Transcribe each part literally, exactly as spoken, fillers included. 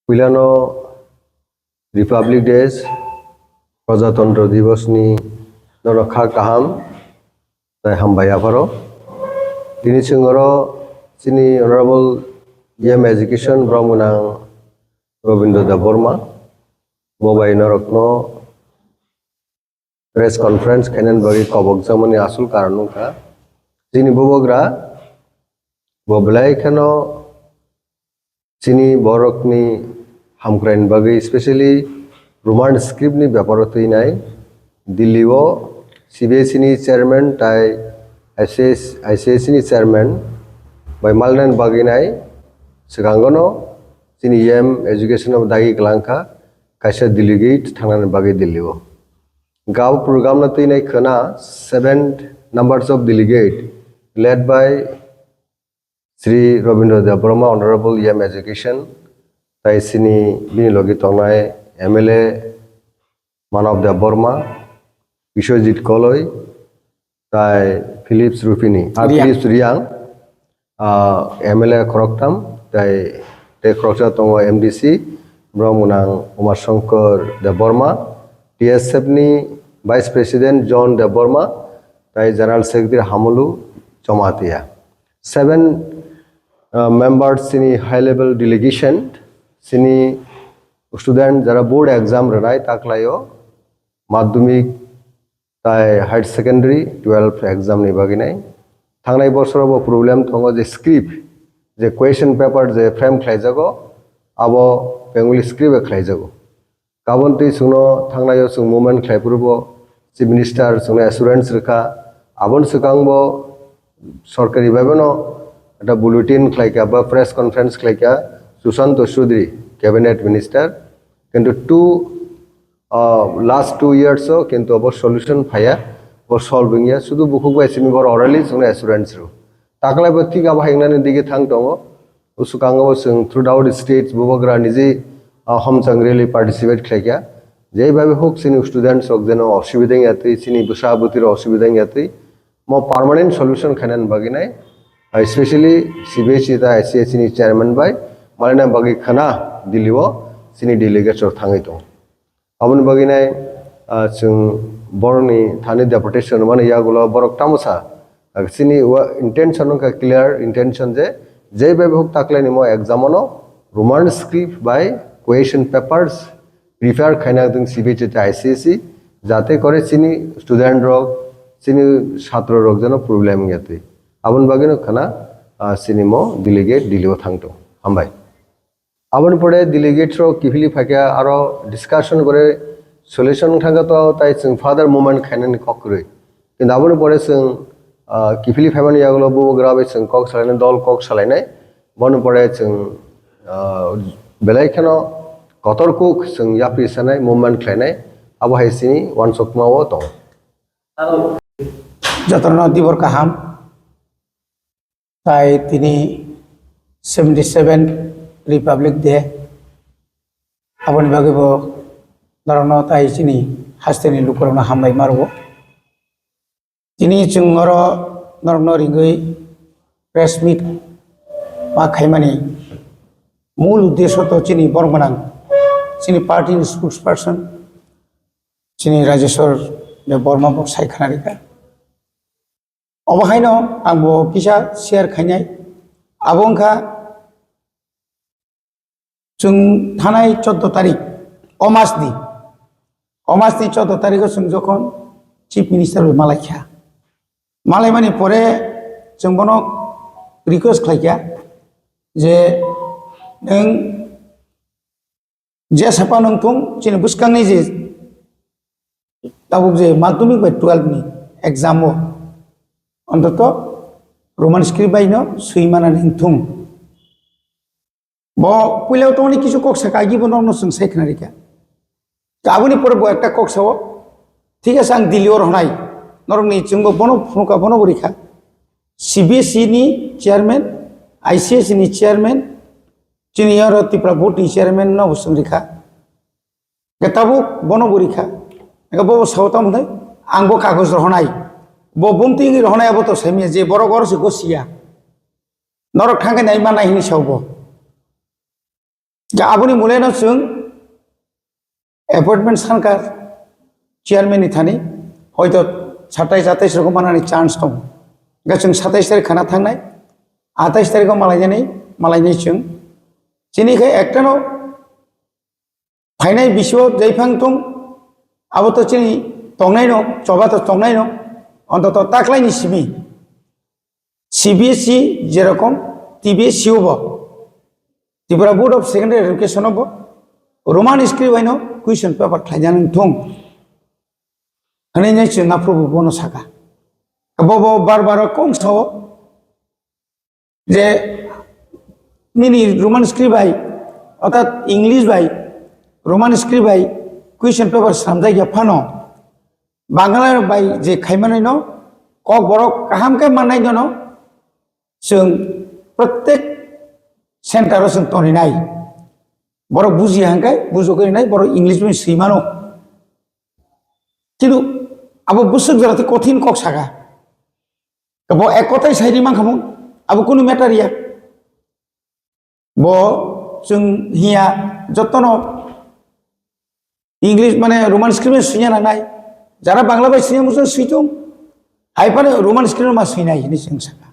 Puilano Republic Day, Prajatantra Divas ni nono kha kaham tei hambai apharo. Tini chwng oro chini Honorable E M Education borok gwnang Robindra Debbarma bo bai norokno press conference khainani bagwi kobokjakmani asol karon wngkha chini bubagra bo belai kheno chini borokni hamkraini bagwi, specially Roman script ni beparo twinai Delhi o C B S E ni chairman tai I C S, I C S E ni chairman bai malnani bagwi nai swkango no chini E M education o dagi kwlangkha kaisa delegate thangnani bagwi Delhi o. Gao program no twinai khwna seven numbers of delegate led by Shri Robindra Debbarma, Honorable E M Education, tai chini bini logi tongnai M L A Manav Debbarma, Biswajit Koloi, tai Philips Rupini, ah, Riang. Philips Riang, ah, M L A khoroktham, tai, tei khoroksa tongo M D C, borok gwnang Uma Shankar Debbarma, T S F ni Vice President John Debbarma, tai General Secretary Hamulu Jamatia. Seven, uh, members chini high level delegation, chini student jara board exam rwnai taklaio, madhyamik tai higher secondary twelve exam ni bagwi nai. Thangnai bosoro bo problem tongo je script, je question paper je frame khlaijago, abo Bengali script bai khlaijago. Kabon twi chwngno thangnaio chwng movement khlai phuru bo Chief Minister chwngno assurance rwkha. Aboni swkang bo sorkari bai bono ekta bulletin khlaikha ba press conference khlaikha Sushanta Chowdhury cabinet minister. Kintu two, ah, last two years o kintu abo solution phaiya, bo solve wngya. Sudu bukhuk bai simi bor orally chwngno assurance rw. Taklai bo thik abo haingnani dige thang tongo. Usukang o chwng throughout states bubagra niji, ah, homchang rally participate khlaikha. Jei bai huk chini students rok jeno osubida wngya twi, chini bwsa bwtwi rok osubida wngya twi. Mo permanent solution khainani bagwi nai, ah, especially C B S E ta I C S E ni chairman bai malina bagwi khana Delhi o chini delegates rok thangwi tongo. Aboni bagwi nai, ah, chwng borokni thani deputation mani yagulo borok tamo sa. Ah, chini wa-, intention wngkha clear intention je, je bai huk taklaini mo exam ano Roman script bai question papers prepare khaina ding C B S E tei I C S E, jate kore chini student rok, chini chhatro rok jeno problem wngya twi. Aboni bagwi no khana, ah, chini mo delegate Delhi o thang tongo. Hambai. Aboni pore delegate rok kiphilwi phaikha aro discussion gore solution thangkha to tai chwng further movement khainani kok kwrwi. Kintu aboni pore chwng, ah, kiphilwi phaimani yagulo bubagra bai chwng kok salainai, dol kok salainai. Boni pore chwng, ah, belai kheno kotor kuk chwng yapri sanai, movement khlainai. Abo hai chini uansukma o tongo. Jotono dibor kaham. Tai tini seventy seven Republic Day. Aboni bagwi bo norokno tai chini hasteni lukurokno hambai ma rwo. Tini chwng oro norokno ringwi press meet ma khaimani mul uddesho to chini borok gwnang, chini party ni spokesperson, chini Rajeshwar Debbarma bo sai khna rikha. Obo haino ang bo kisa share khainai. Abo wngkha chwng thanai choudo tarik, o mas ni, o mas ni choudo tarik o chwng jokhon Chief Minister bai malai kha, malai mani pore chwng bono request khlai kha je nwng je sapa nung thung chini bwskangni je tabuk je madhyamik bai twelve ni exam o ontoto Roman script bai no swi mana ning thung. Bo puila tongni kisu kok saka agi bo norno chwng sai khna rikha. Aboni pore bo ekta kok sao, thik ase ang Delhi o rwnai, norokni chwngbo bono phunukha, bono bo rikha. C B S E ni chairman, I C S E ni chairman, chini oro Tripura board ni chairman no bo chwng rikha. Ke tabuk bono bo rikha. Eke bo sao tamo hwnwi, ang bo kagoj rohonai. Bo bumtwi wngwi rohonai abo to saimanya je borok oro se gosiya. Norok thangkhe nai manai hwnwi sao bo. Ja, aboni mulaino chwng appointment sankar chairman ni thani hoito satais atais rogo manani chance tongo. Ga chwng satais tarik khana thangnai, atais tarikho malainani, malainai chwng. Chini khe ektano phainai bisio jaiphang tong, abo to chini tongnaino, choba to tongnaino, ontoto taklaini simi. C B S E jerokom T B S C o bo Tripura Board of Secondary Education o bo Roman script haino question paper khlaina nang thung. Hwnwi nai chwng aphuru bo bono saka. Bo bo bar bar kong sao je nini Roman script bai, orthat English bai, Roman script bai question paper slamjak ya phano, Bangla bai je khaimanai no kok borok kaham khe mannai no, chwng protek center o chwng toninai. Borok buji hangkai, bujo khe nai, borok English bai swi mano. Kintu abo bwswk jora tei kothin kok saka. Bo ek kotai sai ri mankha mo, abo kunu matter ya. Bo chwng hiya jotono English mane Roman script swina nangnai. Jara Bangla bai swina muchung switung. Hai phano Roman script ma swinai hini chwng saka.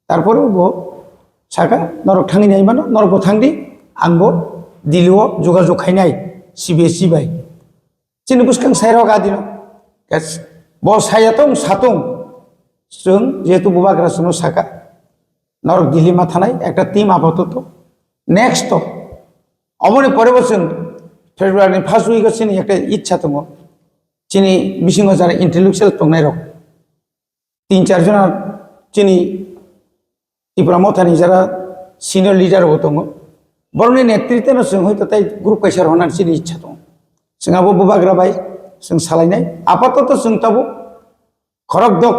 Tarpore bo saka norok thangwi nai mano, norok bo thangdi, ang bo Delhi o jogajog khainai C B S E bai. Chini bwskang sairok adino. Yes. Bo saya tong satung. Chwng jehetu bubagra chwngno saka. Norok Delhi ma thanai ekta team apatot. Next to. Oboni pore bo chwng February ni first week o chini ekta ichha tongo. Chini bisingo jara intellectual tongnai rok. Tin char jona chini Tipra Mothani jara senior leader rok tongo. Borokni netritwno chwng hoito tai group kaisa rwna chini ichha tongo. Chwng abo bubagra bai chwng salainai. Apatoto chwng tabuk khorok dok.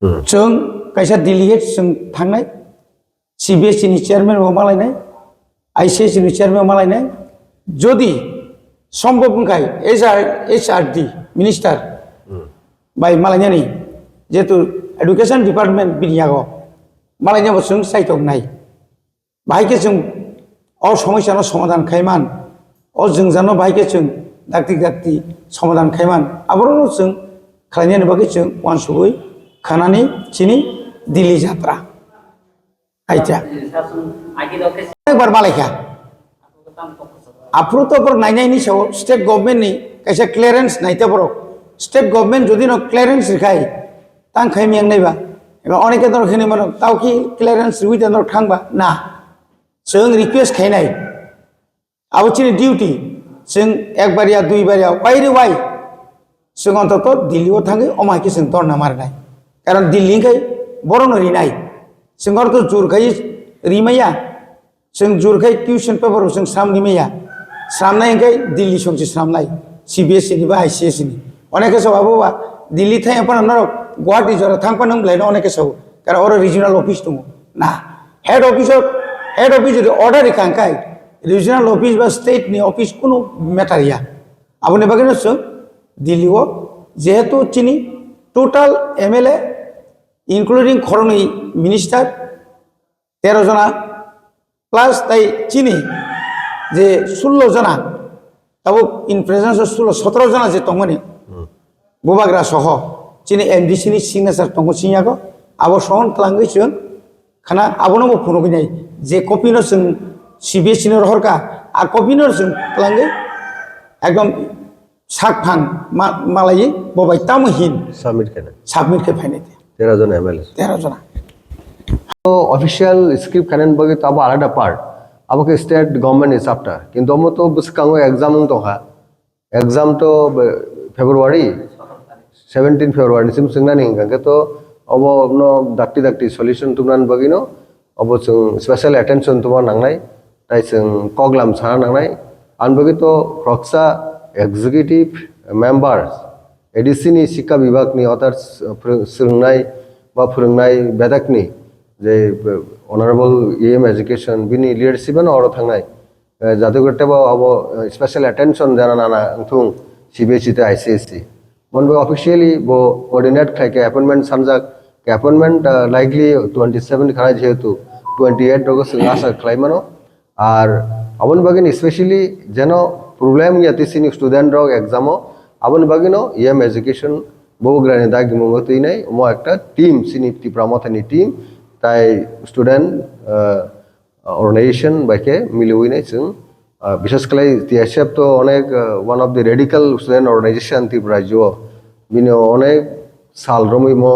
Hmm. Chwng kaisa delegate chwng thangnai. C B S E ni chairman bo malainai, I C S ni chairman bo malainai. Jodi sombhob wngkhai, H R, H R D minister Hmm. bai malainani, jehetu education department bini yago malainabo chwng saitok nai. Bahai khe chwng o somosyano somadhan khaiman, o jwngjano bahai khe chwng dakti dakti somadhan khaiman, aborokno chwng khlainani bagwi chwng uansugwi khanani chini Delhi jatra. Acha. Ekbar malaikha. Aphuru to borok nainai ni sao state government ni kaisa clearance naita borok. State government jodi no clearance rikhai, tang khai miyang naiba. Eba oneke dorok hini mano, tao ki clearance riwi ta norok thangba? Na. Chwng request khainai. Abo chini duty. Chwng ekbar ya, duibar ya, wai re wai. Chwng ontoto Delhi o thangwi omo hai khe chwng dhorna marinai. Karon Delhi hwnkhe borokno rinai. Chwng oro to jur khai rimaya. Chwng jur khai question paper bo chwng sram rimaya. Sramnai hwnkhe Delhi songchi sramnai. C B S E ni ba I C S ni. Oneke sao abo ba Delhi thai phano norok Guwahati jora thang phano wng belai no oneke sao. Karon oro regional office tongo. Na. Head office o, head office jodi order rikha hwnkhe regional office ba state ni office kunu matter ya. Aboni bagwi no chwng Delhi o jehetu chini total M L A including khoroknwi minister tero jona plus tai chini je sullo jona, tabuk in presence o sullo sotoro jona je tongmani Hmm. bubagra soho chini M D C ni signature tongo chini yago, abo sohon twlangwi chwng khana abono bo phunugwi nai je copy no chwng C B S E no rohorkha, a copy no chwng twlangwi ekdom sak phang ma-, malaiwi bo bai tamo hin Submit khainai. Submit khe phainai te. Tero jona M L A. Tero jona. To official script khainani bagwi to abo alada part. Abo khe state government ni chapter. Kintu omo to bwskango exam wng tongkha. Exam to be-, February, seventeen February ni sim swngnani hwnkha khe to obo no dakti dakti solution tubunani bagwi no obo chwng special attention tubuna nangnai, tai chwng koklam sana nangnai. Ani bagwi to khoroksa executive members, A D C ni sikha bibhag ni others, uh, phwrwng-, swrwngnai ba phwrwngnai bedekni je, uh, Honorable E M Education bini leadership ano oro thangnai. Eh, jate kore tebo abo, eh, special attention jana nana wngthung C B S E tei I C S E. Mon bo officially bo coordinate khlai khe appointment sanjak, khe appointment, eh, likely twenty seven khana jehetu twenty eight rogo chwng asa khlai mano. Ar aboni bagwi specially jeno problem ya tei chini student rok exam o, aboni bagwi no E M education bubagrani dagi mungo twi nai omo ekta team, chini Tipra Mothani team, tai student, uh, organization bai khe miliwi nai chwng, uh, bishes khlai T S F to onek, uh, one of the radical student organization Tripura rajyo, bini onek sal romwi mo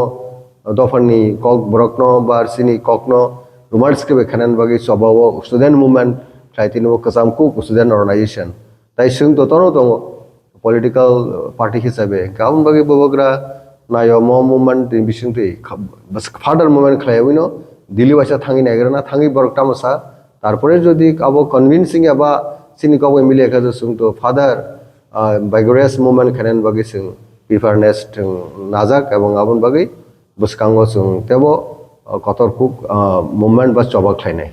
dophani kok borokno ba chini kokno romance khe bai khainani bagwi choba o student movement khlai tini bo kwcham kuk student organization. Tai chwng to tono tongo political party hisabe. Hwnkhe aboni bagwi bubagra nayo mo movement ni bisingtwi kha-, bas-, further movement khlaiwi no Delhi waisa thangwi naigrana, thangwi borok tamo sa. Tarpore jodi abo convincing eba chini kok bai mili kha, chwng to further, ah, vigorous movement khainani bagwi chwng preparedness chwng najak, ebong aboni bagwi bwskango chwng tebo, ah, kotor kuk, ah, movement ba choba khlainai.